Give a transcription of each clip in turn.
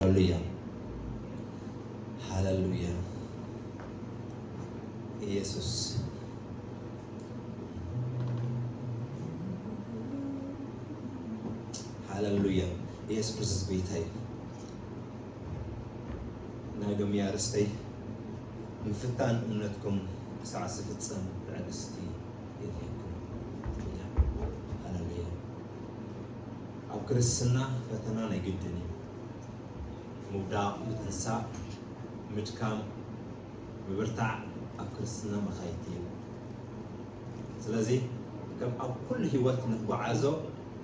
ሃሌሉያ፣ ሃሌሉያ። ኢየሱስ፣ ሃሌሉያ። ኢየሱስ ክርስቶስ ጎይታ እዩ። ናይ ሎሚ ኣርእስተይ፣ ምፍታን እምነትኩም ክሳዕ ዝፍጸም ትዕግስቲ የድልየኩም። ሃሌሉያ። ኣብ ክርስትና ፈተና ናይ ግድን እዩ። ምውዳቕ፣ ምትንሳእ፣ ምድካም፣ ምብርታዕ ኣብ ክርስትና መኻይድቲ እዩ። ስለዚ ከም ኣብ ኩሉ ህይወት ንጓዓዞ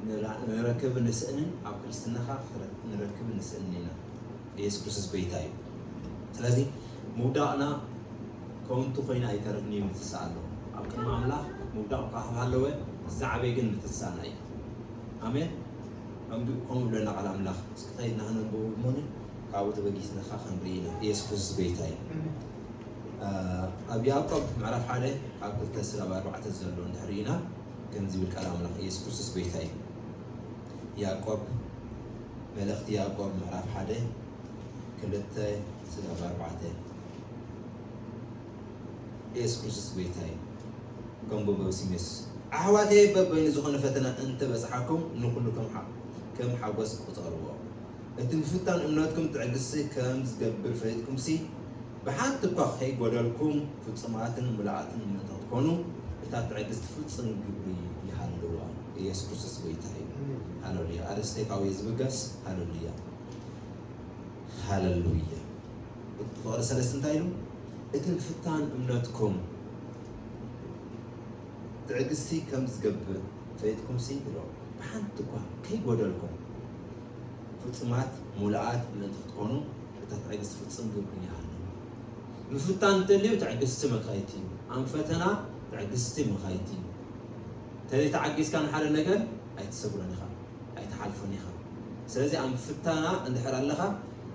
ንራ-፣ ንረክብ ንስእንን ኣብ ክርስትናኻ ንረክብ ንስእንን ኢና። ኢየሱስ ክርስቶስ ጎይታ እዩ። ስለዚ ምውዳቕና ከንቱ ኮይና ኣይተርፍን እዩ ምትንሳእ ኣሎ። ኣብ ቅድሚ ኣምላኽ ምውዳቕ እኳ ሃለወ፣ ዝዓበየ ግን ምትንሳእና እዩ። ኣሜን። ከምኡ፣ ከምኡ ይብለና ቃል ኣምላኽ። እስኪ ከይድና ክነንብቦ እሞኒ ካብኡ ተበጊስና ኸዓ ክንርኢ ኢና። ኢየሱስ ክርስቶስ ጎይታ እዩ። ኣሜን። አ፣ ኣብ ያዕቆብ ምዕራፍ ሓደ ካብ ክልተ ክሳብ ኣርባዕተ ዘሎ እንድሕር ርኢና፣ ከምዚ ይብል ቃል ኣምላኽ። ኢየሱስ ክርስቶስ ጎይታ እዩ። ያዕቆብ፣ መልእኽቲ ያዕቆብ ምዕራፍ ሓደ ክልተ ክሳብ ኣርባዕተ። ኢየሱስ ክርስቶስ ጎይታ እዩ። ከንብቦ በብስም የሱስ። ኣሕዋተየ፣ በበይኑ ዝኾነ ፈተና እንተ በጽሓኩም፣ ንኹሉ ከም ሓ-፣ ከም ሓጎስ ቁጸርዎ። እቲ ምፍታን እምነትኩም ትዕግስቲ ከም ዝገብር ፈሊጥኩምሲ፣ ብሓንቲ እኳ ከይጎደልኩም ፍጹማትን ምሉኣትን ምእንቲ ክትኮኑ፣ እታ ትዕግስቲ ፍጹም ግብሪ ይሃልዋ። ኢየሱስ ክርስቶስ ጎይታ እዩ። ሃሌሉያ። ኣርእስተይ ካብኡ እየ ዝብገስ። ሃሌሉያ። ሃሌሉያ። ፍቕሪ ሰለስተ እንታይ ኢሉ? እቲ ምፍታን እምነትኩም ትዕግስቲ ከም ዝገብር ፈሊጥኩምሲ፣ ኢሎ፣ ብሓንቲ እኳ ከይጎደልኩም ፍጹማት ምሉኣት ምእንቲ ክትኮኑ፣ እታ ትዕግስቲ ፍጹም ግብሪ ይሃልዋ። ምፍታን እንተልዩ ትዕግስቲ መኻይድቲ እዩ። ኣብ ፈተና ትዕግስቲ መኻይድቲ እዩ። እንተዘይተዓጊስካ ንሓደ ነገር ኣይትሰግሮን ኢኻ፣ ኣይትሓልፎን ኢኻ። ስለዚ ኣብ ፈተና እንድሕር ኣለኻ፣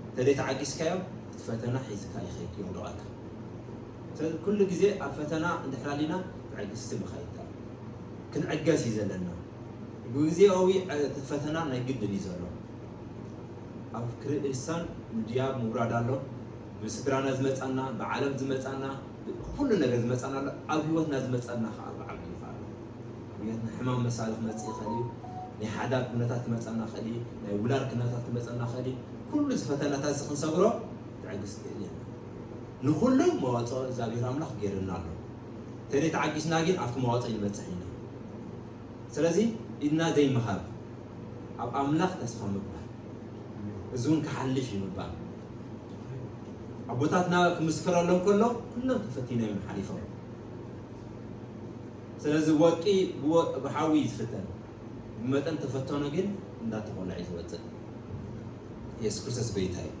እንተዘይተዓጊስካዮ፣ እቲ ፈተና ሒዝካ ይኸይድ፣ የውድቐካ። ስለዚ ኩሉ ግዜ ኣብ ፈተና እንድሕር ኣሊና፣ ትዕግስቲ ምኻይድታ። ክንዕገስ እዩ ዘለና። ብግዜያዊ፣ እ፣ ፈተና ናይ ግድን እዩ ዘሎ። ኣብ ክርስትያን ምድያብ ምውራድ ኣሎ። ብስድራና ዝመጻና፣ ብዓለም ዝመጻና፣ ብኩሉ ነገር ዝመጻና ኣሎ። ኣብ ህይወትና ዝመጻና ከኣ ብዓቢ እዩ ከኣ ኣሎ። ኣብ ህይወትና ሕማም መሳሊ ክመጽእ ይኽእል እዩ። ናይ ሓዳር ኩነታት ክመጻና ይኽእል እዩ። ናይ ውላድ ኩነታት ክመጻና ይኽእል እዩ። ኩሉ እዚ ፈተናታት እዚ ክንሰግሮ ትዕግስቲ የድልየና። ንኹሉ መዋጽኦ እግዚኣብሔር ኣምላኽ ገይሩልና ኣሎ። እንተዘይተዓጊስና ግን ኣብቲ መዋጽኦ ይንበጽሕ ኢና። ስለዚ ኢድና ዘይምሃብ፣ ኣብ ኣምላኽ ተስፋ ምግባር፣ እዚ እውን ክሓልፍ እዩ ምባል። ኣቦታትና ክምስክረሎም ከሎ ኩሎም ተፈቲኖም እዮም ሓሊፎም። ስለዚ ወርቂ ብወ-፣ ብሓዊ እዩ ዝፍተን፣ ብመጠን ተፈተኖ ግን እንዳተቖልዐ እዩ ዝወፅእ። ኢየሱስ ክርስቶስ ጎይታ እዩ።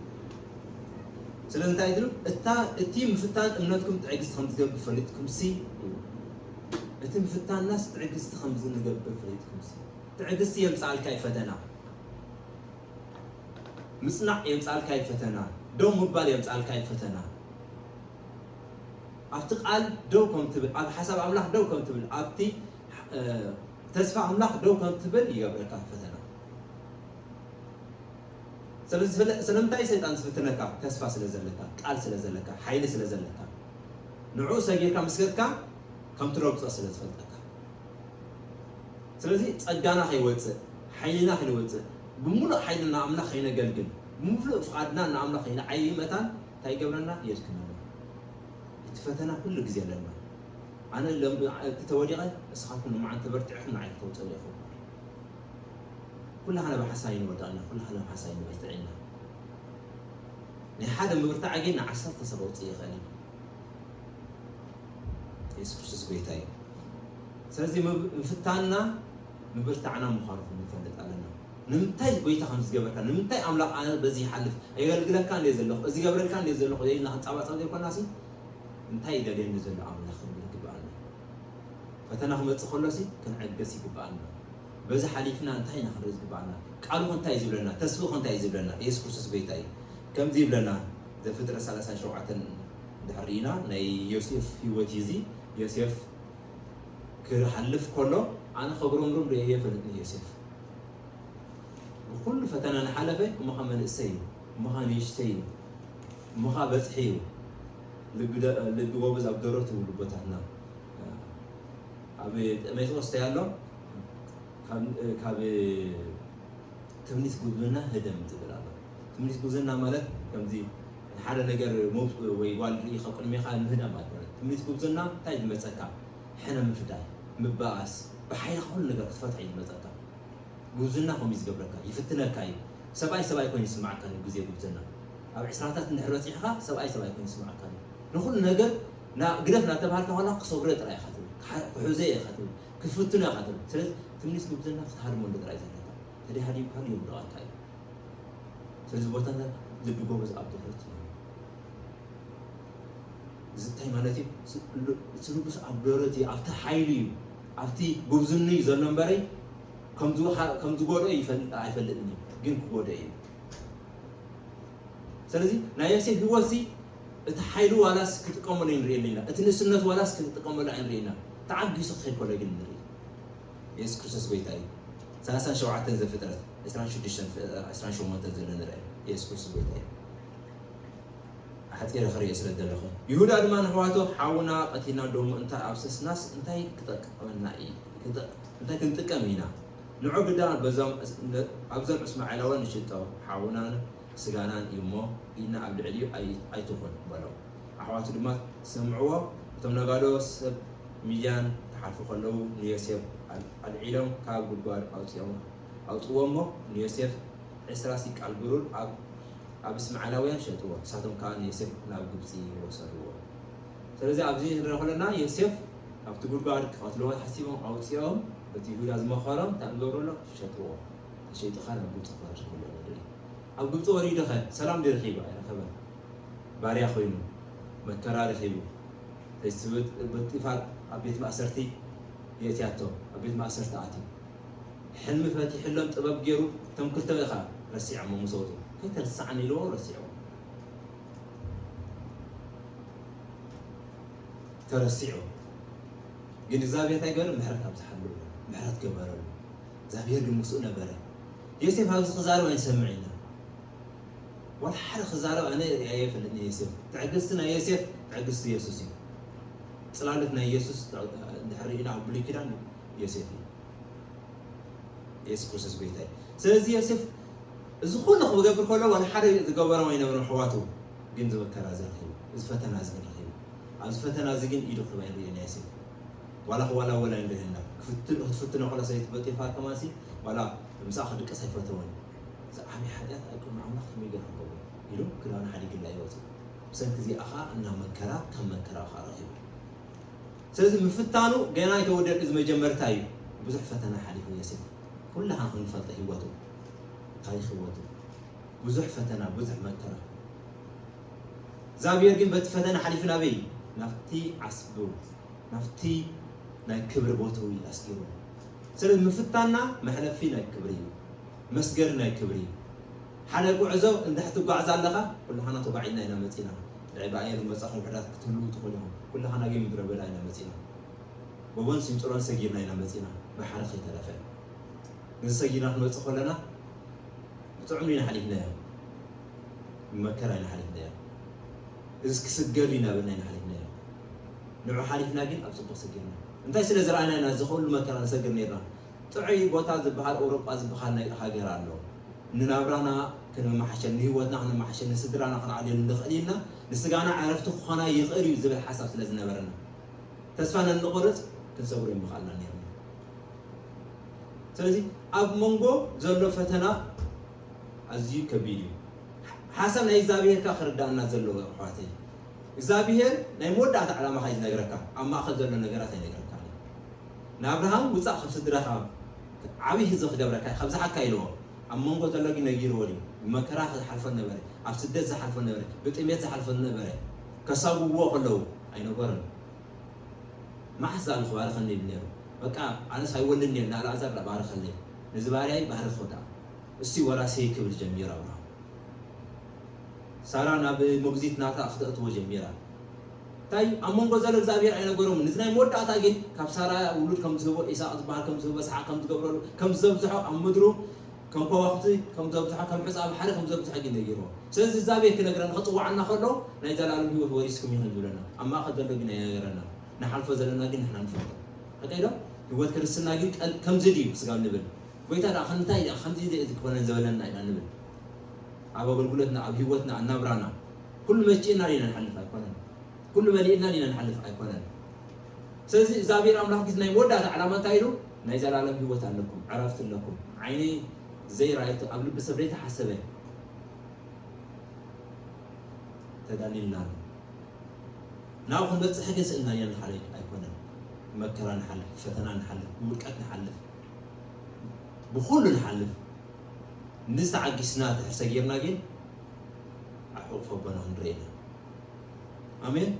ስለዚ እንታይ ትብሉ? እታ፣ እቲ ምፍታን እምነትኩም ትዕግስቲ ከም ዝገብር ፈሊጥኩምሲ፣ እቲ ምፍታንናስ ትዕግስቲ ከም ዝንገብር ፈሊጥኩምሲ። ትዕግስቲ የምጽኣልካ እዩ ፈተና። ምጽናዕ የምጽኣልካ እዩ ፈተና። ደው ምባል የምጽኣልካ እዩ ፈተና። ኣብቲ ቃል ደው ከም ትብል፣ ኣብ ሓሳብ ኣምላኽ ደው ከም ትብል፣ ኣብቲ፣ እ፣ ተስፋ ኣምላኽ ደው ከም ትብል ይገብረካ ፈተና። ስለዚ ስለ-፣ ስለምንታይ ሰይጣን ዝፍትነካ? ተስፋ ስለ ዘለካ፣ ቃል ስለ ዘለካ፣ ሓይሊ ስለ ዘለካ። ንዕኡ ሰጊርካ ምስ ከድካ ከም ትረግጾ ስለ ዝፈልጠካ። ስለዚ ጸጋና ከይወጽእ፣ ሓይልና ከይወጽእ፣ ብምሉእ ሓይልና ኣምላኽ ከይነገልግል፣ ብምሉእ ፍቓድና ንኣምላኽ ከይንዓዪ መታን እንታይ ይገብረና? የድክመና። እቲ ፈተና ኩሉ ግዜ ኣለና። ኣነ ለም-፣ እቲ ተወዲቐ፣ ንስኻትኩም ንመዓልቲ ተበርቲዕኩም ንዓይ ከተውጽእኒ ኢኹም። ኩላህና ብሓሳይ ንወድቕና፣ ኩላህና ብሓሳይ ንበርትዕ ኢና። ናይ ሓደ ምብርታዕ ግን ንዓሰርተ ሰብ ኣውፅእ ይኽእል እዩ። የሱስ ክርስቶስ ጎይታ እዩ። ስለዚ ምብ-፣ ምፍታንና ምብርታዕና ምዃኑ ክንፈልጥ ኣለና። ንምንታይ ጎይታ ከም ዝገበርካ፣ ንምንታይ ኣምላኽ ኣነ በዚ ይሓልፍ፣ የገልግለካ እንደ ዘለኹ፣ እዚ ገብረልካ እንደ ዘለኹ ኢልና ክንጻባጸብ ዘይኮናሲ፣ እንታይ ይደልየኒ ዘሎ ኣምላኽ ክንብል ይግብኣና። ፈተና ክመጽእ ከሎሲ ክንዕገስ ይግብኣና። በዚ ሓሊፍና እንታይ ኢና ክንርኢ ዝግብኣና? ቃሉ ከ እንታይ እዩ ዝብለና? ተስፍኡ ከ እንታይ እዩ ዝብለና? የሱስ ክርስቶስ ጎይታ እዩ። ከምዚ ይብለና፣ ዘፍጥረት ሰላሳን ሸውዓተን እንድሕር ርኢና፣ ናይ ዮሴፍ ህይወት እዩ እዚ። ዮሴፍ ክሓልፍ ከሎ፣ ኣነ ከጉረምርም ርእየ ኣይፈልጥን ዮሴፍ። ብኹሉ ፈተና እናሓለፈ፣ እሞ ኸ መንእሰይ እዩ። እሞኻ ንእሽተይ እዩ፣ እሞኻ በፅሒ እዩ። ልቢ ደ- ልቢ ጎበዝ ኣብ ደረት ይብሉ ኣቦታትና። ኣብ ጢሞቴዎስ እንታይ ኣሎ? ካብ ካብ ትምኒት ጉብዝና ህደም ዝብል ኣሎ። ትምኒት ጉብዝና ማለት ከምዚ ሓደ ነገር መውፅኡ ወይ ጓል ርኢ ካብ ቅድሜኻ ምህዳም ኣይኮነን። ትምኒት ጉብዝና እንታይ ዝመፀካ? ሕነ ምፍዳይ፣ ምባኣስ፣ ብሓይልኻ ኩሉ ነገር ክትፈትሖ እዩ ዝመፀካ። ጉብዝና ከምኡ እዩ ዝገብረካ፣ ይፍትነካ እዩ። ሰብኣይ ሰብኣይ ኮይኑ ይስማዓካ እዩ ግዜ ጉብዝና። ኣብ ዕስራታት እንድሕር በፂሕኻ ሰብኣይ ሰብኣይ ኮይኑ ይስማዓካ እዩ። ንኹሉ ነገር ና ግደፍ እናተባሃልካ ከላ ክሰብሮ ጥራይ ኢኻ ትብል፣ ክሓ- ክሕዞ ኢኻ ትብል፣ ክፍትኖ ኢኻ ትብል። ስለዚ ትምኒት ጉብዝና ክትሃድመሉ ጥራይ ዘለካ፣ ተደይ ሃዲምካሉ የውድቐካ እዩ። ስለዚ ኣቦታትና ልቢ ጎበዝ ኣብ ደረት እዩ። እዚ እንታይ ማለት እዩ? እቲ ንጉስ ኣብ ደረት እዩ፣ ኣብቲ ሓይሊ እዩ፣ ኣብቲ ጉብዝኑ እዩ ዘሎ እምበረይ ከም ዝወሃ- ከም ዝጎድኦ ይፈል- ኣይፈልጥን እዩ፣ ግን ክጎድኦ እዩ። ስለዚ ናይ ዮሴፍ ህይወት እዚ እቲ ሓይሉ ዋላስ ክጥቀመሉ ኣይንርእየሉ ኢና፣ እቲ ንእስነቱ ዋላስ ክጥቀመሉ ኣይንርእየና። ተዓጊሱ ክኸይድ ከሎ ግን ንርኢ። የሱስ ክርስቶስ ጎይታ እዩ። ሰላሳን ሸውዓተን ዘፍጥረት፣ ዕስራን ሽዱሽተን፣ ዕስራን ሸሞንተን ዘሎ ንርኢ። የሱስ ክርስቶስ ጎይታ እዩ። ሓፂረ ክርእዮ ስለ ዘለኹ። ይሁዳ ድማ ንሕዋቱ፣ ሓውና ቀቲልና ደሙ እንታይ ኣብሰስናስ እንታይ ክጠቅመና እዩ? ክጠ- እንታይ ክንጥቀም ኢና? ንዑ ግዳ በዞም እስ- ነ- ኣብዞም እስማኤላውያን ንሽጦ፣ ሓውናን ስጋናን እዩ እሞ ኢድና ኣብ ልዕሊኡ ኣይ- ኣይትኹን በሎም። ኣሕዋቱ ድማ ሰምዕዎ። እቶም ነጋዶ ሰብ ሚድያን ክሓልፉ ከለዉ ንዮሴፍ ኣል- ኣልዒሎም ካብ ጉድጓድ ኣውፅኦም ኣውፅዎ እሞ ንዮሴፍ ዕስራ ሲቃል ብሩር ኣብ ኣብ እስማዓላውያን ሸጥዎ፣ ንሳቶም ከኣ ንዮሴፍ ናብ ግብጺ ወሰድዎ። ስለዚ ኣብዚ ንርኢ ከለና ዮሴፍ ኣብቲ ጉድጓድ ክቐትልዎ ሓሲቦም ኣውጺኦም፣ በቲ ይሁዳ ዝመኸሮም እንታይ ዝገብሩ ኣሎ? ሸጥዎ። ተሸይጥኻ ናብ ግብጺ ክወርድ ከሎ ንርኢ። ኣብ ግብጺ ወሪዱ ኸ ሰላም ዶ ረኺቡ? ኣይረኸበን። ባርያ ኮይኑ መከራ ረኺቡ። ተስብት በጢፋር ኣብ ቤት ማእሰርቲ የእትያቶ፣ ኣብ ቤት ማእሰርቲ ኣትዩ። ሕልሚ ፈቲሕሎም ጥበብ ገይሩ እቶም ክልተ ኢኻ ረሲዖሞ ምስ ወፁ። ከይተርሳዕኒ ኢልዎ ረሲዕዎ። ተረሲዑ። ግን እግዚኣብሔር እንታይ ገበረ? ምሕረት ኣብዝሓሉ፣ ምሕረት ገበረሉ። እግዚኣብሔር ግን ምስኡ ነበረ። ዮሴፍ ኣብዚ ክዛረብ ኣይንሰምዕ ኢና። ዋላ ሓደ ክዛረብ ኣነ ሪኣዮ ኣይፈልጥን። ዮሴፍ ትዕግስቲ ናይ ዮሴፍ ትዕግስቲ የሱስ እዩ። ፅላሎት ናይ የሱስ እንድሕር ርኢና ኣብ ብሉይ ኪዳን ዮሴፍ እዩ። የሱስ ክርስቶስ ጎይታ እዩ። ስለዚ ዮሴፍ እዚ ኩሉ ክገብር ከሎ ዋላ ሓደ ዝገበሮም ኣይነበሮም ኣሕዋቱ። ግን እዚ መከራ እዚ ረኺቡ፣ እዚ ፈተና እዚ ግን ረኺቡ። ኣብዚ ፈተና እዚ ግን ኢዱ ክህብ ኣይንርእዮን ዮሴፍ። ዋላ ክዋላወል ኣይንርእዮን ኢና። ክፍት- ክትፍትኖ ከላ ሰበይቲ ፖጢፋር ከማንሲ ዋላ ምሳኣ ክድቅስ ኣይፈተወን። እዚ ዓብዪ ሓጢኣት ኣብ ቅድሚ ኣምላኽ ከመይ ገይረ ክገብሮ ኢሉ ክዳኑ ሓዲግላ ይወፅእ። ብሰንኪ እዚኣ ኸዓ እና መከራ ካብ መከራ ኸዓ ረኺቡ። ስለዚ ምፍታኑ ገና ኣይተወደአን፣ እዚ መጀመርታ እዩ። ብዙሕ ፈተና ሓሊፉ ዮሴፍ፣ ኩላህና ክንፈልጦ ህይወቱ፣ ታሪኽ ህይወቱ፣ ብዙሕ ፈተና፣ ብዙሕ መከራ። እግዚኣብሔር ግን በቲ ፈተና ሓሊፉ ናበይ? ናብቲ ዓስቡ፣ ናብቲ ናይ ክብሪ ቦትኡ እዩ ኣስጊሩ። ስለዚ ምፍታንና መሕለፊ ናይ ክብሪ እዩ። መስገዲ ናይ ክብሪ። ሓደ ጉዕዞ እንድሕር ትጓዓዝ ኣለኻ፣ ኩልኻና ተጓዒዝና ኢና መፂና። ልዕሊ ብኣየር ዝመፃኹም ውሑዳት ክትህልዉ ትኽእሉ ኢኹም። ኩልኻና ግን ምድረ በዳ ኢና መፂና። ጎቦን ስንጭሮን ሰጊርና ኢና መፂና፣ ባሕሪ ከይተረፈ። ነዚ ሰጊርና ክንመፅእ ከለና፣ ብጥዑም ኢና ሓሊፍናዮ። ብመከራ ኢና ሓሊፍናዮ። እዚ ክስገር እዩ እናበልና ኢና ሓሊፍናዮ። ንዑ ሓሊፍና ግን ኣብ ፅቡቕ ሰጊርና። እንታይ ስለ ዝረኣና ኢና እዚ ኩሉ መከራ ንሰግር ነይርና? ጥዑይ ቦታ ዝበሃል፣ ኣውሮጳ ዝበሃል ናይ ሃገር ኣሎ። ንናብራና ክንመሓሸል፣ ንህይወትና ክንመሓሸል፣ ንስድራና ክንዓልየሉ ንኽእል ኢልና፣ ንስጋና ዕረፍቲ ክኾና ይኽእል እዩ ዝብል ሓሳብ ስለ ዝነበረና፣ ተስፋ ነንቆርጽ ክንሰግሮ ይምኽኣልና ነይርና። ስለዚ ኣብ መንጎ ዘሎ ፈተና ኣዝዩ ከቢድ እዩ። ሓሳብ ናይ እግዚኣብሔር ከኣ ክርዳእና ዘለዎ፣ ኣሕዋተይ፣ እግዚኣብሔር ናይ መወዳእታ ዕላማኻ እዩ ዝነግረካ፣ ኣብ ማእከል ዘሎ ነገራት ኣይነግረካን እዩ። ንኣብርሃም ውጻእ ካብ ስድራኻ፣ ዓብዪ ህዝቢ ክገብረካ እየ፣ ከብዝሓካ ኢልዎ። ኣብ መንጎ ዘሎ ግን ነጊርዎ ድዩ? ብመከራ ክሓልፎ ነበረ፣ ኣብ ስደት ዝሓልፎ ነበረ፣ ብጥሜት ዝሓልፎ ነበረ። ከሳጉግዎ ከለዉ ኣይነበሮን። መዓስ ዝኣሉ ክባርኸኒ ይብል ነይሩ። በቃ ኣነስ ኣይወልድን እየ፣ ንኣልኣዛር ደኣ ባርኸለይ፣ ነዚ ባርያይ ባርኾ ደኣ እስቲ ወራሰይ ክብል ጀሚሩ ኣብርሃም። ሳራ ናብ ሞግዚት ናታ ክተእትዎ ጀሚራ። እንታይ ኣብ መንጎ ዘሎ እግዚኣብሔር ኣይነገሮምን። እዚ ናይ መወዳእታ ግን ካብ ሳራ ውሉድ ከም ዝህቦ፣ ኢሳቅ ዝበሃል ከም ዝህቦ፣ ሰሓቅ ከም ዝገብረሉ፣ ከም ዘብዝሖ ኣብ ምድሩ ከም ከዋኽብቲ ከም ዘብዝሖ፣ ከም ሑጻ ባሕሪ ከም ዘብዝሖ ግን ነጊርዎ። ስለዚ እግዚኣብሔር ክነግረና፣ ክጽውዓና ከሎ ናይ ዘላለም ህይወት ወሪስኩም ኢኹም ዝብለና። ኣብ ማእከል ዘሎ ግን ኣይነገረና። ንሓልፎ ዘለና ግን ንሕና ንፈልጦ። ሓቀይ ዶ? ህይወት ክርስትና ግን ቀል-፣ ከምዚ ድዩ ስጋብ ንብል። ጎይታ ደኣ ከምንታይ ደኣ ከምዚ ደኣ ክኾነን ዝበለና ኢና ንብል። ኣብ ኣገልግሎትና፣ ኣብ ህይወትና፣ ኣብ ናብራና፣ ኩሉ መጪእና ኢና ንሓልፍ ኣይኮነን። ኩሉ መሊእና ኢና ንሓልፍ ኣይኮነን። ስለዚ እግዚኣብሔር ኣምላኽ ግዜ ናይ መወዳእታ ዕላማ እንታይ ኢሉ? ናይ ዘላለም ህይወት ኣለኩም፣ ዕረፍቲ ኣለኩም። ዓይኒ ዘይረኣየት፣ ኣብ ልቢ ሰብ ዘይተሓሰበ ተዳልዩልና ኣሎ። ናብኡ ክንበጽሕ ግን ስእልና ኢና ንሓልፍ ኣይኮነን። መከራ ንሓልፍ፣ ፈተና ንሓልፍ፣ ብውድቀት ንሓልፍ፣ ብኹሉ ንሓልፍ። ንዝተዓጊስና ትሕር ሰጊርና ግን ኣብ ሕቑፍ ኣቦና ክንርኢ ኢና። ኣሜን።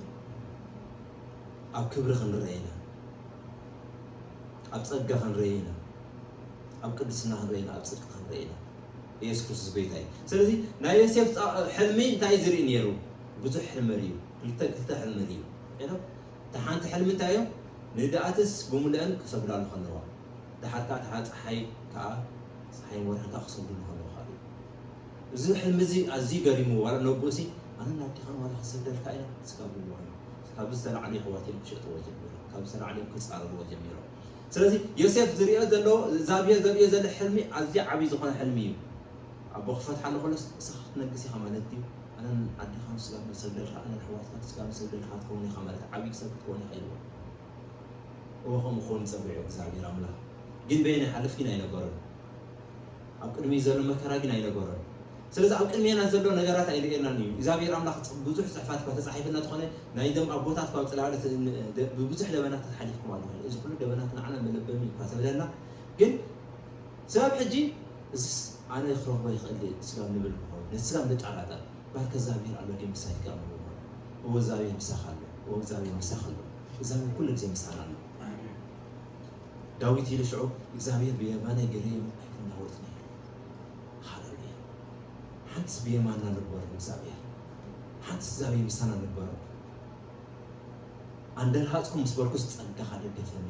ኣብ ክብሪ ክንርኢ ኢና። ኣብ ጸጋ ክንርኢ ኢና። ኣብ ቅድስና ክንርኢ ኢና። ኣብ ጽድቂ ክንርኢ ኢና። ኢየሱስ ክርስቶስ ጎይታ እዩ። ስለዚ ናይ ዮሴፍ ጻ-፣ ሕልሚ እንታይ ዝርኢ ነይሩ? ብዙሕ ሕልሚ ርእዩ። ክልተ፣ ክልተ ሕልሚ ርእዩ። ሪእኩም? እታ ሓንቲ ሕልሚ እንታይ እዩ? ንድኣትስ ብምሉአን ክሰግዳሉ ከለዋ፣ ደሓር ከኣ እታ ጸሓይ ከኣ፣ ጸሓይን ወርሕን ከኣ ክሰግዱሉ ከለዉ ከኣ እዩ። እዚ ሕልሚ እዚ ኣዝዩ ገሪምዎ፣ ዋላ ነቦሲ፣ "ኣነ ናብ ድኻን ዋላ ክሰግደልካ ኢና?" ስጋብ ዝብልዎ፣ ካብ ዝተላዕሉ ኣሕዋት እዮም ክሸጥዎ ጀሚሮም፣ ካብ ዝተላዕሉ እዮም ክጻረርዎ ጀሚሮም። ስለዚ ዮሴፍ ዝርእዮ ዘሎ፣ እግዚኣብሔር ዘርእዮ ዘሎ ሕልሚ ኣዝዩ ዓብዪ ዝኾነ ሕልሚ እዩ። ኣቦ ክፈትሓሉ ከሎ፣ "ንስኻ ክትነግስ ኢኻ ማለት ድዩ? ኣነ ኣዴኻ ምስ ስጋብ መሰግደልካ፣ ኣነ ኣሕዋትካ ስጋብ መሰግደልካ ክትከውን ኢኻ ማለት፣ ዓብዪ ሰብ ክትከውን ኢኻ" ኢልዎ። እወ፣ ከምኡ ክኸውን ይጸብዕ እዩ እግዚኣብሔር ኣምላኽ። ግን በየናይ ሓልፍ ግን ኣይነገሮን። ኣብ ቅድሚ ዘሎ መከራ ግን ኣይነገሮን። ስለዚ ኣብ ቅድሜና ዘሎ ነገራት ኣይርእየናን እዩ። እግዚኣብሔር ኣምላኽ ጽ-፣ ብዙሕ ጽሕፋት እኳ ተጻሒፍና ተኾነ፣ ናይዞም ኣቦታት እኳ ኣብ ጽላሎት ን-፣ ደ-፣ ብብዙሕ ደበናታት ሓሊፍኩም ኣለኹም። እዚ ኩሉ ደበናት ንዓና መለበሚ እኳ ተብለና፣ ግን ስጋብ ሕጂ እዝስ ኣነ ክረኽቦ ይኽእል ድየ ስጋብ ንብል ንኸውን፣ ነቲ ስጋብ ንጠራጠር። ባርከ እግዚኣብሔር ኣሎ ድዩ ምሳይ ክጋብር ንኸውን። እወ እግዚኣብሔር ምሳኻ ኣሎ፣ እወ እግዚኣብሔር ምሳኻ ኣሎ። እግዚኣብሔር ኩሉ ግዜ ምሳና ኣሎ። ኣሜን። ዳዊት ኢሉ ሽዑ እግዚኣብሔር ብየማነይ ገይሩ ኣይክናወጽን እየ። ሃሌሉያ። ሓንትስ ብየማንና ንግበሮ እግዚኣብሔር። ሓንትስ እግዚኣብሔር ምሳና ንግበሮ። ኣንደልሃጽኩ ምስ በልኩስ ጸጋኻ ደገፈኒ።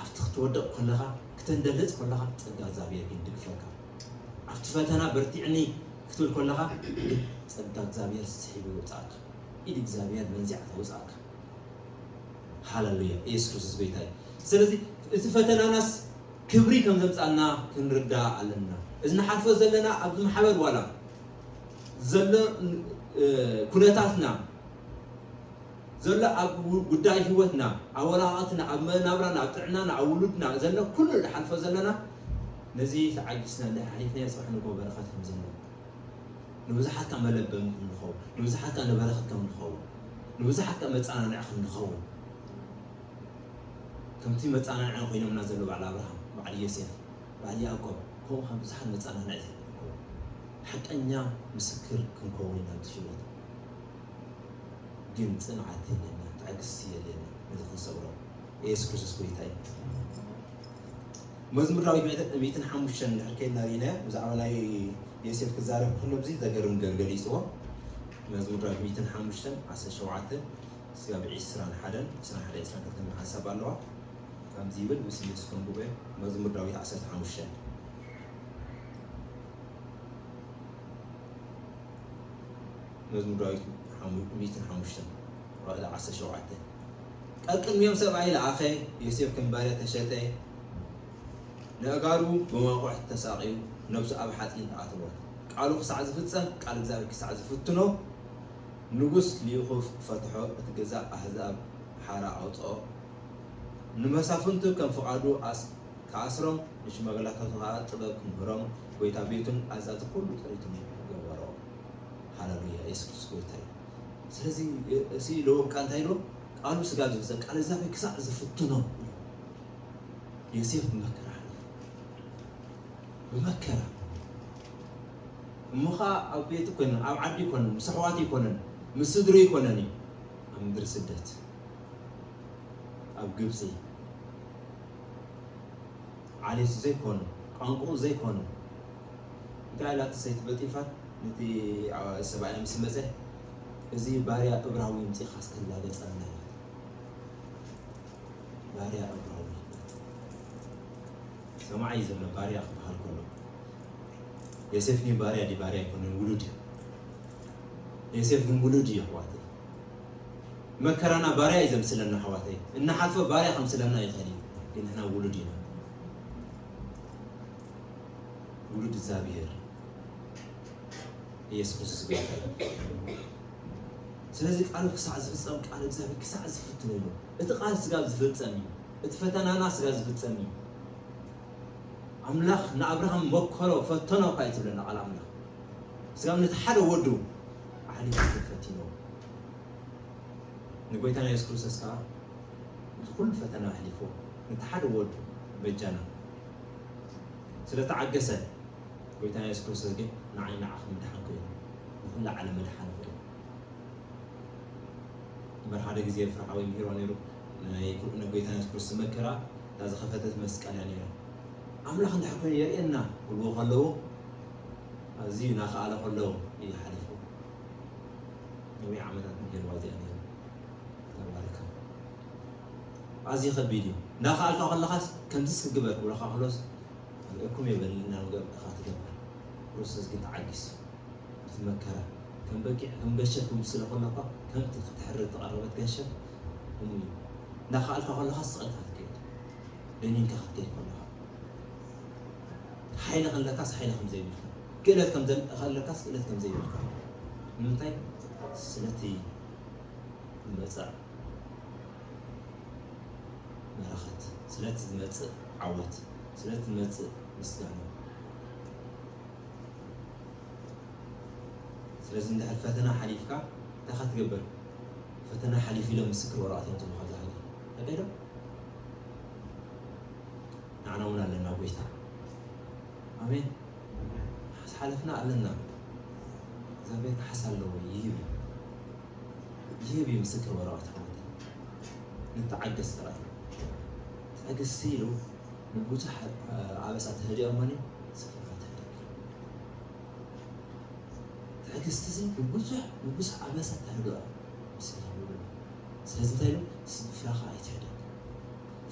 ኣብቲ ክትወድቕ ከለኻ፣ ክተንደልጽ ከለኻ ጸጋ እግዚኣብሔር ግን ድግፈካ። ኣብቲ ፈተና በርቲዕኒ ክትብል ከለኻ ግን ጸጋ እግዚኣብሔር ስሒቡ የውጽኣካ። ኢድ እግዚኣብሔር መንዚዓ ተውጽኣካ። ሃሌሉያ፣ ኢየሱስ ክርስቶስ ጎይታ እዩ። ስለዚ እቲ ፈተናናስ ክብሪ ከም ዘምጻልና ክንርዳእ ኣለና። እዚ ንሓልፎ ዘለና ኣብዚ ማሕበር ዋላ ዘሎ፣ እ፣ ኩነታትና ዘሎ ኣብ ጉዳይ ህይወትና፣ ኣብ ወላቐትና፣ ኣብ መናብራና፣ ኣብ ጥዕናና፣ ኣብ ውሉድና ዘሎ ኩሉ ንሓልፎ ዘለና ነዚ ተዓጊስና እንድሕር ሓሊፍናዮ ጽባሕ ንግሆ በረኸት ከም ዘሎ ንብዙሓት ከኣ መለበሚ ክንኸውን፣ ንብዙሓት ከኣ ንበረኸት ከም ንኸውን፣ ንብዙሓት ከኣ መጸናንዒ ክንኸውን፣ ከምቲ መጸናንዒ ኮይኖምና ዘለዉ በዓል ኣብርሃም፣ በዓል ዮሴፍ፣ በዓል ያዕቆብ፣ ከምኡ ከኣ ብዙሓት መጸናንዒ ክንኸውን፣ ሓቀኛ ምስክር ክንከውን ኢና ንትሽወት። ግን ጽንዓት የለና፣ ትዕግስቲ የለና፣ ነዚ ክንሰብሮ። ኢየሱስ ክርስቶስ ጎይታ እዩ። መዝሙር ዳዊት ሚእቲ-፣ ሚእትን ሓሙሽተን እንድሕር ከይድና ርኢናዮ፣ ብዛዕባ ናይ ዮሴፍ ክዛረብ ከሎ፣ ኣብዚ ዘገርም ነገር ገሊጽዎ። መዝሙር ዳዊት ሚእትን ሓሙሽተን፣ ዓሰርተ ሸውዓተ ስጋብ ዕስራን ሓደን፣ ዕስራን ሓደን፣ ዕስራን ክልተን ሓሳብ ኣለዋ። ከምዚ ይብል፣ ምስ ኢየሱስ ከንብቦ እየ። መዝሙር ዳዊት ዓሰርተ ሓሙሽተ። መዝሙር ዳዊት ሓሙ-፣ ሚእትን ሓሙሽተን፣ ራእይ ዓሰርተ ሸውዓተ። ቀቅድሚኦም ሰብኣይ ለኣኸ፣ ዮሴፍ ከም ባርያ ተሸጠ፣ ንኣእጋሩ ብመቑሕ ተሳቕዩ፣ ነብሱ ኣብ ሓጺን ተኣተወት። ቃሉ ክሳዕ ዝፍጸም፣ ቃል እግዚኣብሔር ክሳዕ ዝፍትኖ፣ ንጉስ ልኢኹ ፈትሖ፣ እቲ ገዛ ኣህዛብ ሓራ ኣውጽኦ። ንመሳፍንቱ ከም ፍቓዱ ኣስ-፣ ክኣስሮም፣ ንሽማግለታቱ ኸኣ ጥበብ ክምህሮም፣ ጐይታ ቤቱን ኣዛዚ ኵሉ ጥሪቱ ገበሮ። ሃሌሉያ፣ የሱስ ክርስቶስ ጐይታ እዩ። ስለዚ፣ እ-፣ እዚ ለወብቃ እንታይ ኢሉ? ቃሉ ስጋ ዝፍጸም፣ ቃል እግዚኣብሔር ክሳዕ ዝፍትኖ። ዮሴፍ ብመከራ ሓሊፉ። ብመከራ። እሞ ኸኣ ኣብ ቤት ኣይኮነን፣ ኣብ ዓዲ ኣይኮነን፣ ምስ ኣሕዋቱ ኣይኮነን፣ ምስ ስድርኡ ኣይኮነን እዩ። ኣብ ምድሪ ስደት። ኣብ ግብጺ። ዓሌቱ ዘይኮኑ፣ ቋንቋኡ ዘይኮኑ። እንታይ ኢላ እቲ ሰይቲ ፖጢፋር ነቲ፣ ኣ፣ ሰብኣያ ምስ መጸ፣ "እዚ ባርያ እብራዊ ኣምጺእካ ኣስተላገጸልና" ኢላቶ። ባርያ እብራዊ። ሰማዒ ዘሎ ባርያ ክበሃል ከሎ፣ ዮሴፍ ግን ባርያ ድዩ? ባርያ ኣይኮነን፣ ውሉድ እዩ። ዮሴፍ ግን ውሉድ እዩ፣ ኣሕዋተይ። መከራና ባርያ እዩ ዘምስለና፣ ኣሕዋተይ። እንሓልፎ ባርያ ከምስለና ይኽእል እዩ፣ ግን ንሕና ውሉድ ኢና። ውሉድ እግዚኣብሔር። ኢየሱስ ክርስቶስ ጎይታ እዩ። ስለዚ ቃሉ ክሳዕ ዝፍጸም፣ ቃል እግዚኣብሔር ክሳዕ ዝፍትን እዩ። እቲ ቃል ስጋ ዝፍጸም እዩ። እቲ ፈተናና ስጋ ዝፍጸም እዩ። ኣምላኽ ንኣብርሃም መከሮ፣ ፈተኖ እኳ እዩ ትብለና ቃል ኣምላኽ። ስጋ ነቲ ሓደ ወዱ ኣሕሊፉ ፈቲንዎ። ንጎይታና የሱስ ክርስቶስ ከኣ እቲ ኩሉ ፈተና ኣሕሊፉ ነቲ ሓደ ወዱ በጃና ስለ ተዓገሰ፣ ጎይታና የሱስ ክርስቶስ ግን ንዓይ ንዓኺ ምድሓን ኮይኑ፣ ንኹሉ ዓለም ምድሓን ኮይኑ። እምበር ሓደ ግዜ ፍርሓዊ ምሂርዎ ነይሩ፣ ናይ ጎይታና የሱስ ክርስቶስ መከራ እታ ዝኸፈተት መስቀል እያ ነይራ። ኣምላኽ እንድሕር ኮይኑ የርእየና ክብልዎ ከለዉ፣ ኣዝዩ እናኸኣለ ከለዉ እዩ ሓሊፉ። ነዊሕ ዓመታት ምሂርዋ እዚኣ ነይሩ። ተባረከ። ኣዝዩ ከቢድ እዩ። እናኸኣልካ ከለኻስ ከምዚስ ክግበር ክብለኻ ከሎስ፣ እኩም የበልና ንገብር ኢኻ ትገብር። ክርስቶስ ግን ተዓጊሱ። እቲ መከራ ከም በጊዕ፣ ከም ገሸር ክምስለ ከሎ እኳ፣ ከምቲ ክትሕረድ ተቐረበት ገሸር፣ እሙ እዩ። እናኸኣልካ ከለኻስ ስቕ ኢልካ ክትከይድ፣ ደኒንካ ክትከይድ ከለኻ፣ ሓይሊ ከለካስ ሓይሊ ከም ዘይብልካ፣ ክእለት ከም ዘል-፣ ከለካስ ክእለት ከም ዘይብልካ። ንምንታይ? ስለቲ ዝመጽእ በረኸት፣ ስለቲ ዝመጽእ ዓወት፣ ስለቲ ዝመጽእ ምስጋና። ስለዚ እንድሕር ፈተና ሓሊፍካ እንታይ ኢኻ ትገብር? ፈተና ሓሊፉ ኢሎም ምስክር ወረቐት እዮም ትብሉ ካብዛ ሃገር። ተቀይዶም? ንዓና እውን ኣለና ጎይታ። ኣሜን። ዝሓለፍና ኣለና። እግዚኣብሔር ክሓስ ኣለዎ፣ ይህብ እዩ። ይህብ እዩ ምስክር ወረቐት ሓወት። ንተዓገስ ጥራይ። ትዕግስቲ ኢሉ ንብዙሕ ኣበሳ ተህድኦ እሞኒ ስፍራ ትህድእ። ትዕግስቲ እዚ ንብዙሕ፣ ንብዙሕ ኣበሳ ተህድኦ። ስለዚ እንታይ ኢሉ? ስፍራኻ ኣይትሕደግ።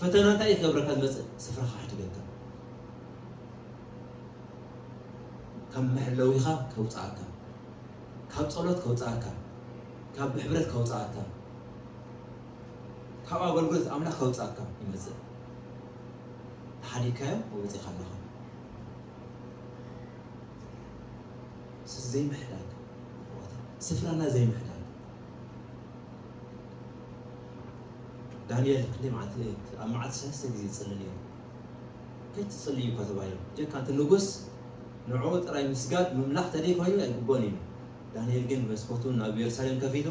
ፈተና እንታይ እዩ ክገብረካ ዝመጽእ? ስፍራኻ ኣሕድገካ። ካብ መሕለዊኻ ከውጽኣካ፣ ካብ ጸሎት ከውጽኣካ፣ ካብ ብሕብረት ከውጽኣካ፣ ካብ ኣገልግሎት ኣምላኽ ከውጽኣካ ይመጽእ። ተሓዲግካዮ ወጺኻ ኣለኻ። ዘይምሕዳግ፣ ስፍራና ዘይምሕዳግ። ዳንኤል ክንደይ መዓልቲ፣ ኣብ መዓልቲ ሰለስተ ግዜ ይጽሊ ነይሩ። ከይትጽልዩ እኳ ተባሂሉ። ጀካ እቲ ንጉስ ንዕኡ ጥራይ ምስጋድ ምምላኽ ተደይ ኮይኑ ኣይግብኦን እዩ። ዳንኤል ግን መስኮቱ ናብ የሩሳሌም ከፊቱ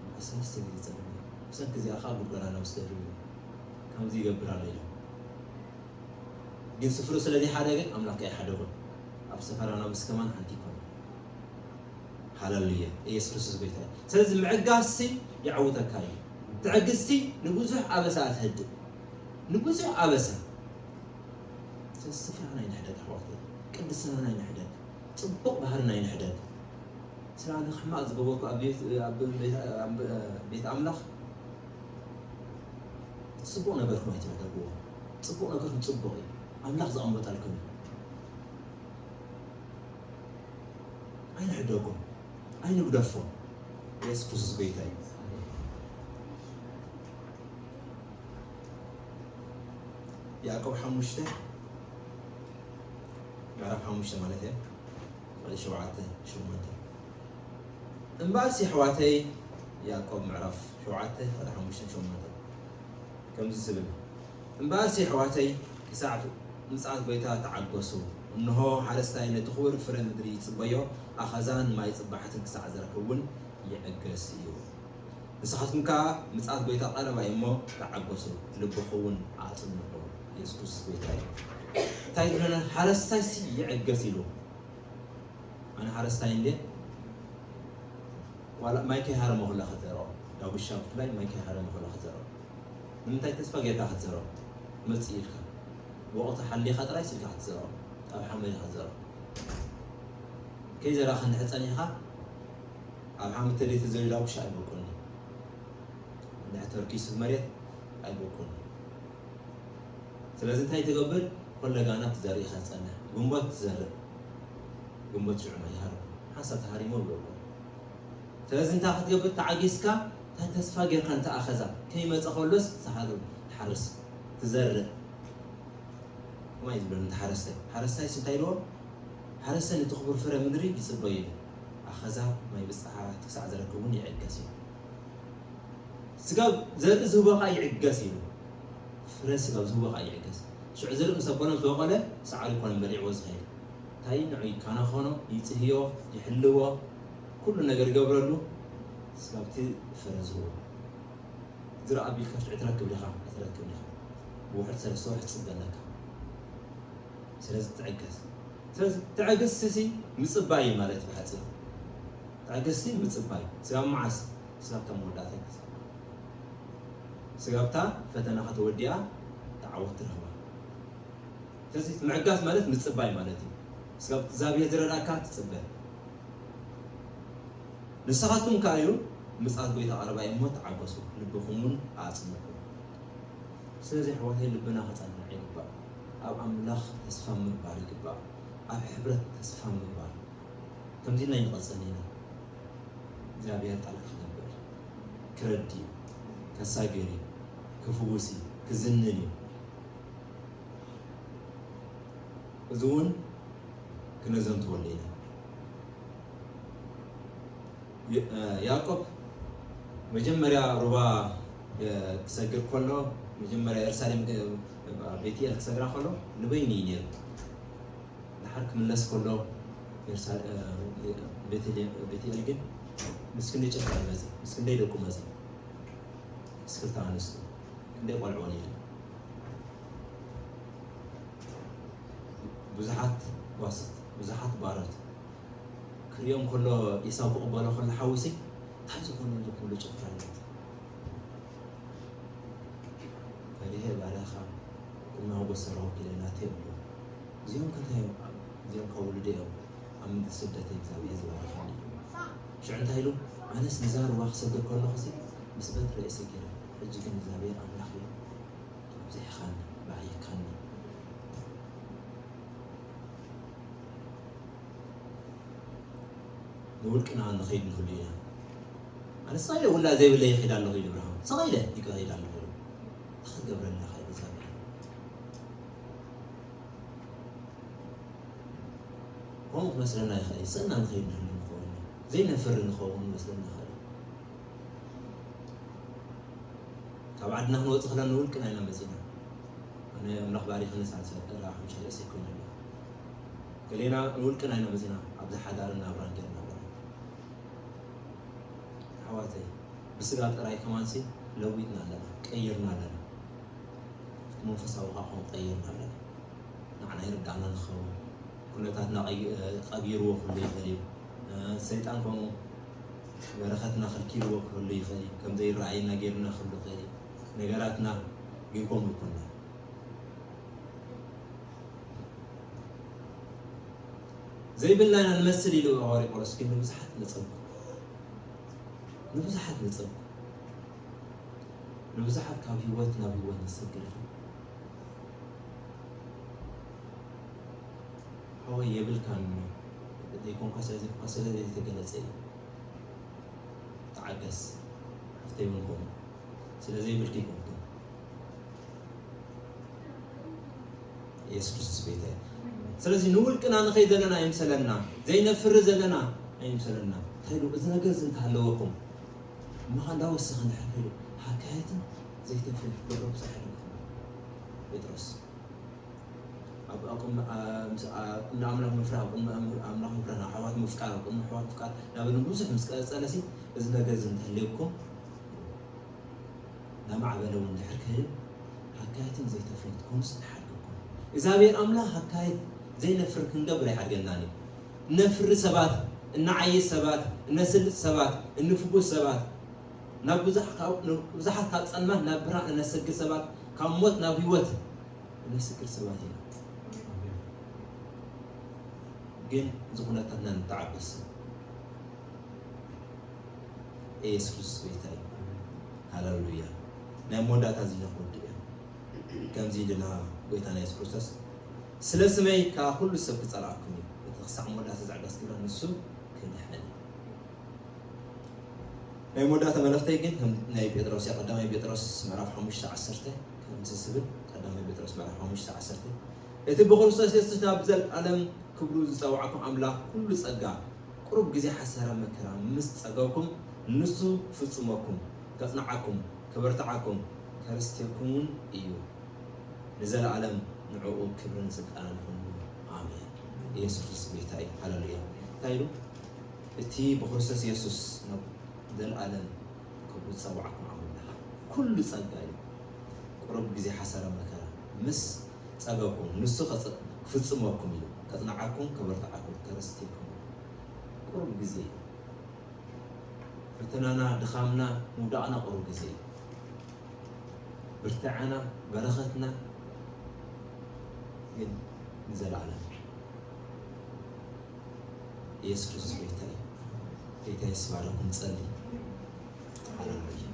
ኣብ ሰለስተ ግዜ ይጽሊ ነይሩ። ብሰንኪ እዚኣ ኸኣ ጉድጓድ ኣናብስ ደሪቡ እዩ። ከምዚ ይገብር ኣሎ ኢሎም። ግን ስፍሩ ስለ ዘይሓደገ ኣምላኽ ከኣ ኣይሓደጎን። ኣብ ሰፈራና ምስ ከማን ሓንቲ ይኮነ። ሃለሉያ። ኢየሱስ ክርስቶስ ጎይታ እዩ። ስለዚ ምዕጋስሲ የዕውተካ እዩ። ትዕግስቲ ንብዙሕ ኣበሳ ትህድእ። ንብዙሕ ኣበሳ። ስለዚ ስፍራና ኣይንሕደግ ኣሕዋተይ። ቅድስናና ኣይንሕደግ። ጽቡቕ ባህርና ኣይንሕደግ። ስለ ኣነ ሕማቕ ዝገበርኩ ኣብ ቤት፣ ኣብ ቤት፣ ኣብ ቤት ኣምላኽ እቲ ጽቡቕ ነገርኩም ኣይትሕደግዎ። ጽቡቕ ነገርኩም ጽቡቕ እዩ። ኣምላኽ ዘቐመጠልኩም እዩ። ኣይንሕደጎ፣ ኣይንግደፎ። ኢየሱስ ክርስቶስ ጎይታ እዩ። ያዕቆብ ሓሙሽተ፣ ምዕራፍ ሓሙሽተ ማለት እየ፣ ቁጽሪ ሸውዓተ፣ ሸሞንተ። እምበኣርሲ ኣሕዋተይ፣ ያዕቆብ ምዕራፍ ሸውዓተ፣ ቁጽሪ ሓሙሽተ፣ ሸሞንተ። ከምዚ ዝብል፣ እምበኣርሲ ኣሕዋተይ፣ ክሳዕ ምጽኣት ጐይታ ተዓገሱ። እንሆ፣ ሓረስታይ ነቲ ክቡር ፍረ ምድሪ ይጽበዮ፣ ኣኸዛን ማይ ጽባሕትን ክሳዕ ዝረክብ እውን ይዕገስ እዩ። ንስኻትኩም ከኣ ምጽኣት ጐይታ ቀረባ እዩ እሞ ተዓገሱ፣ ልብኹም እውን ኣጽንዑ። ኢየሱስ ክርስቶስ ጐይታ እዩ። እንታይ ይብለና? ሓረስታይሲ ይዕገስ ኢሉ። ኣነ ሓረስታይ እንድየ። ዋላ ማይ ከይሃረመ ኩላ ክትዘርኦ፣ ዳጉሻ ብፍላይ ማይ ከይሃረመ ኩላ ክትዘርኦ። ንምንታይ ተስፋ ጌርካ ክትዘርኦ? መጽእ ኢልካ። ብወቕቱ ሓሊኻ ጥራይ ስኢልካ ክትዘርኦ። ኣብ ሓመድ ኢኻ ክትዘርኦ። ከይዘራእካ እንድሕር ጸኒሕካ፣ ኣብ ሓመድ ተደይ ተዘርኡ ዳጉሻ ኣይበቁልኒ። እንድሕር ተርኪሱ መሬት ኣይበቁልኒ። ስለዚ እንታይ ትገብር? ኮለጋና ትዘርኢ ኢኻ ትጸንሕ። ግንቦት ትዘርእ። ግንቦት ሽዑ ማይ ይሃርም። ሓንሳብ ተሃሪሞ ይብለኩም። ስለዚ እንታይ ክትገብር ተዓጊስካ፣ እንታይ ተስፋ ጌርካ ንተኣኸዛ ከይመጸ ከሎስ ትሃርም፣ ትሓርስ፣ ትዘርእ። ከማይ ዝብለኒ ተሓረስታይ። ሓረስታይስ እንታይ ኢልዎ? ሓረስታይ ነቲ ክቡር ፍረ ምድሪ ይጽበዩ እዩ። ኣኸዛ ማይ ብጽሓ ክሳዕ ዘረክብ እውን ይዕገስ እዩ። ስጋብ ዘርኢ ዝህቦ ኸዓ ይዕገስ እዩ። ፍረ ስጋብ ዝህቦ ኸዓ ይዕገስ። ሽዑ ዘርኢ ምስ ኣቦነ ምስ በቆለ፣ ሳዕሪ እኮ በሊዕዎ ዝኸይድ። እንታይ ንዑ ይከናኸኖ፣ ይጽህዮ፣ ይሕልዎ፣ ኩሉ ነገር ይገብረሉ። ስጋብቲ ፍረ ዝህቦ። ዝረኣ ቢልካ ሽዑ ትረክብ ዲኻ? ኣይትረክብ ዲኻ? ብውሕድ ሰለስተ ወርሒ ትጽበ ኣለካ። ስለዚ ትዕገስ። ስለዚ ትዕግስቲ ሲ ምጽባይ እዩ ማለት እዩ ብሓጺሩ። ትዕግስቲ ምጽባይ። ስጋብ መዓስ? ስጋብታ መወዳእታ ግዜ። ስጋብታ ፈተናኻ ተወዲኣ፣ ተዓወት ትረኽባ። ስለዚ ምዕጋስ ማለት ምጽባይ ማለት እዩ። ስጋብ እግዚኣብሔር ዝረድኣካ ትጽበ። ንስኻትኩም ከኣ እዩ ምጽኣት ጐይታ ቀረባ እዩ እሞ ተዓገሱ፣ ልብኹም እውን ኣጽንዑ። ስለዚ ኣሕዋተይ ልብና ከጸንዕ ይግባእ። ኣብ ኣምላኽ ተስፋ ምግባር ይግባእ። ኣብ ሕብረት ተስፋ ምግባር። ከምዚ ኢልና ኣይንቐጽልን ኢና። እግዚኣብሔር ጣልቃ ክገብር፣ ክረዲ እዩ፣ ከሳግር እዩ፣ ክፍውስ እዩ፣ ክዝንን እዩ። እዚ እውን ክነዘንትወሉ ኢና። የ-፣ እ፣ ያዕቆብ መጀመርያ ሩባ፣ እ፣ ክሰግር ከሎ፣ መጀመርያ የሩሳሌም፣ እ፣ ቤትኤል ክሰግራ ከሎ ንበይኑ እዩ ነይሩ። ድሓር ክምለስ ከሎ፣ የሩሳሌ-፣ እ፣ ቤትኤል፣ ቤትኤል ግን ምስ ክንደይ ጨካን መጺ፣ ምስ ክንደይ ደቁ መጺ፣ ምስ ክልተ ኣንስቱ፣ ክንደይ ቆልዑ ወሊዱ። ብዙሓት ጓሶት፣ ብዙሓት ባሮት ክርእዮም ከሎ፣ ኤሳው ክቕበሎ ከሎ፣ ሓውሲ እንታይ ዝኾነ እዚ ኩሉ ጭፍራ ኣሎ? ፈሪሄ ባርያኻ፣ ቅድሚ ሞገስ ሰራዊት ኢለ ናተይ እብሎ። እዚኦም ከ እንታይ እዮም? እዚኦም ካብ ውሉደይ እዮም። ኣብ ምድሪ ስደት እግዚኣብሔር ዝባረኸኒ እዩ። ሽዑ እንታይ ኢሉ? ኣነስ ንዛ ሩባ ክሰግር ከለኹሲ ምስ በትረይ እየ ሰጊረ። ሕጂ ግን እግዚኣብሔር ኣምላኽ እዩ ኣብዚሕኻኒ፣ ባርይካኒ። ንውልቅና ንኸይድ ንኽሉ ኢና። ኣነ ስቕ ኢለ ውላድ ዘይብለይ ይኸይድ ኣለኹ ኢሉ እብርሃም። ስቕ ኢለ ይኸይድ ኣለኹ ኢሉ። እንታይ ክትገብረኒ ኢኻ ኢሉ እግዚኣብሔር። ከምኡ ክመስለና ይኽእል እዩ። ስእና ንኸይድ ንህሉ ንኸውን። ዘይነፍሪ ንኸውን መስለና ይኽእል እዩ። ካብ ዓድና ክንወጽእ ከለና ንውልቅና ኢና መጺና። ኣነ ኣምላኽ ባሪኽኒ ሳልሳይ ጥራ ሓሙሻይ ርእሰይ ኮይነ ኣለኹ። ገሌና ንውልቅና ኢና መጺና። ኣብዚ ሓዳርን ናብራን ጌርና ኣለና። ኣሕዋተይ፣ ብስጋ ጥራይ ከማንሲ ለዊጥና ኣለና፣ ቀይርና ኣለና። መንፈሳዊ ከዓ ከምኡ ቀይርና ኣለና። ንዓና ይርዳእና ንኸውን። ኩነታትና ቀይ-፣ ቀቢርዎ ክህሉ ይኽእል እዩ። ሰይጣን ከምኡ በረኸትና ከልኪልዎ ክህሉ ይኽእል እዩ። ከም ዘይረኣየና ጌርና ክህሉ ይኽእል እዩ። ነገራትና ግን ከምኡ ይኮና። ዘይብልና ኢና ንመስል ኢሉ ሃዋርያ ጳውሎስ ግን ንብዙሓት ነጸጉ። ንብዙሓት ነጸጉ። ንብዙሓት ካብ ህይወት ናብ ህይወት ነሰግር። ሓወይ የብልካን ዘይኮንካ ስለ ዘይኮንካ ስለ ዘይተገለጸ እዩ። ተዓገስ። ሓፍተይ እውን ከምኡ። ስለ ዘይብልኪ ይኮንኩ። ኢየሱስ ክርስቶስ ጎይታ እዩ። ስለዚ ንውልቅና ንኸይድ ዘለና ኣይምሰለና፣ ዘይነፍሪ ዘለና ኣይምሰለና። እንታይ ኢሉ? እዚ ነገር እዚ እንተሃለወኩም፣ እማኻ እንዳወሰኸ እንድሕር ከይዱ፣ ሃካየትን ዘይተፍሪ ቁጠሩ ብዙሕ ኣይደለኹም። ጴጥሮስ። ኣብ፣ ኣብ ቅድሚ፣ ኣ-፣ ምስ፣ ኣ-፣ ቅድሚ ኣምላኽ ምፍራህ፣ ኣብ ቅድሚ ኣም-፣ ኣምላኽ ምፍራህ፣ ንኣሕዋት ምፍቃር፣ ኣብ ቅድሚ ኣሕዋት ምፍቃር፣ እናበሉ ብዙሕ ምስ ቀጸለሲ፣ እዚ ነገር እዚ እንተልየኩም፣ እናማዕበለ እውን እንድሕር ከይዱ፣ ሃካያትን ዘይተፍርን ትኮኑስ ንሓድገኩም። እግዚኣብሔር ኣምላኽ ሃካየት ዘይነፍር ክንገብር ኣይሓድገናን እዩ። እነፍሪ ሰባት፣ እነዓይስ ሰባት፣ እነስልጥ ሰባት፣ እንፍጉስ ሰባት፣ ናብ ብዙሕ ካብ፣ ብዙሓት ካብ ጸልማት ናብ ብርሃን እነሰግር ሰባት፣ ካብ ሞት ናብ ህይወት እነስግር ሰባት ኢና። ግን እዚ ኩነታትና ንተዓበስ። ኢየሱስ ክርስቶስ ጎይታ እዩ። ሃሌሉያ። ናይ መወዳእታ እዚ ነኽወዲ እያ። ከምዚ ኢልና ጎይታና የሱስ ክርስቶስ ስለ ስመይ ከኣ ኩሉ ሰብ ክጸልኣኩም እዩ። እቲ ክሳዕ መወዳእታ ዝዕገስ ግብረ ንሱ ክድሕን እዩ። ናይ መወዳእታ መልእኽተይ ግን ከም ናይ ጴጥሮስ እያ። ቀዳማይ ጴጥሮስ ምዕራፍ ሓሙሽተ ዓሰርተ ከምዚ ዝብል፣ ቀዳማይ ጴጥሮስ ምዕራፍ ሓሙሽተ ዓሰርተ፣ እቲ ብክርስቶስ የሱስ ናብ ዘለኣለም ክብሩ ዝጸውዓኩም ኣምላኽ ኩሉ ጸጋ ቁሩብ ግዜ ሓሳረ መከራ ምስ ጸገብኩም፣ ንሱ ክፍጽመኩም፣ ከጽንዓኩም፣ ከበርትዓኩም፣ ከርስትየኩምን እዩ። ንዘለኣለም ንዕኡ ክብርን ስልጣንን ይኹንሉ። ኣሜን። ኢየሱስ ክርስቶስ ጌታ እዩ። ሃሌሉያ። እንታይ ኢሉ? እቲ ብክርስቶስ ኢየሱስ ናብ ዘለኣለም ክብሩ ዝጸውዓኩም ኣምላኽ ኩሉ ጸጋ እዩ። ቁሩብ ግዜ ሓሳረ መከራ ምስ ጸገብኩም፣ ንሱ ከጽ-፣ ክፍጽመኩም እዩ። ከጽንዓኩም፣ ከበርትዓኩም፣ ከረስትየኩም ቁሩብ ግዜ እዩ። ፈተናና፣ ድኻምና፣ ምውዳቕና ቁሩብ ግዜ እዩ። ብርትዐና፣ በረኸትና ግን ንዘለኣለም። ኢየሱስ ክርስቶስ ጌታ እዩ። ጌታ የስባረኩም። ጸሊ። ሃሌሉያ።